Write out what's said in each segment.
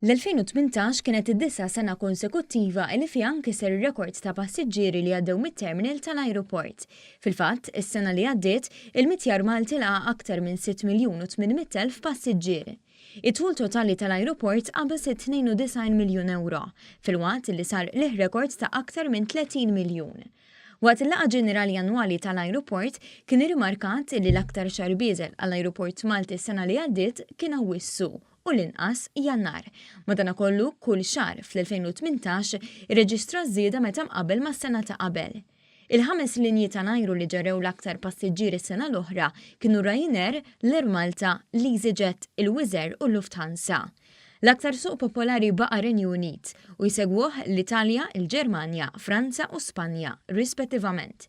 L-2018 kienet id-disa' sena konsekuttiva li fiha nkiser ir-rekord ta' passiġġieri li għaddew mit-terminal tal-ajruport. Fil-fatt, is-sena li għaddiet, il-mitjar Malti laqa' aktar minn 6,800,000 passiġġier. Id-dħul totali tal-ajruport qabeż it-92 miljun ewro, filwaqt li sar qligħ rekord ta' aktar minn 30 miljun. Waqt il-laqgħa ġenerali annwali tal-ajruport, kien irrimarkat li l-aktar xahar bieżel għall-ajruport Malti s-sena li għaddiet kien Awwissu u l-inqas Jannar. Madanakollu, kull xahar fl-2018 irreġistra żieda meta mqabbel mas-sena ta' qabel. Il-ħames linji tal-ajru li ġarrew l-aktar passiġġieri s-sena l-oħra kienu Ryanair, l-Air Malta, l-EasyJet, il-Wizz Air u l-Lufthansa. L-aktar suq popolari baqa' Renju Unit, u jsegwuh l-Italja, il-Ġermanja, Franza u Spanja, rispettivament.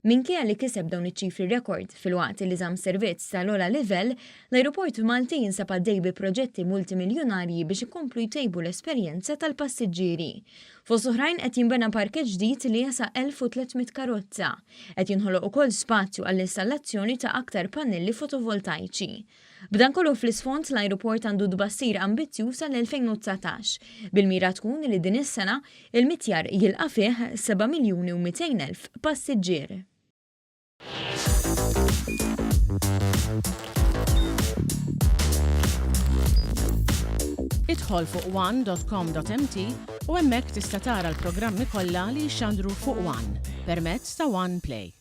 Minkejja li kiseb dawn iċ-ċifri rekord filwaqt li żamm servizz tal-ogħla livell, l-ajruport Malti jinsab għaddej bi proġetti multimiljunarji biex ikomplu jtejbu l-esperjenza tal-passiġġieri. Fost oħrajn qed jinbena parkeġġ ġdid li jesa' 1,300 karozza. Qed jinħoloq ukoll spazju għall-installazzjoni ta' aktar pannelli fotovoltajċi. B'dan kollu fl-isfond l-ajruport għandu tbassir ambizzjuż għall-2019, bil-mira tkun li din is-sena il-mitjar jilqa' fih 7,200,000 passiġġier. Idħol fuq one.com.mt u hemmhekk tista' tara l-programmi kollha li jixxandru fuq One permezz ta' One Play.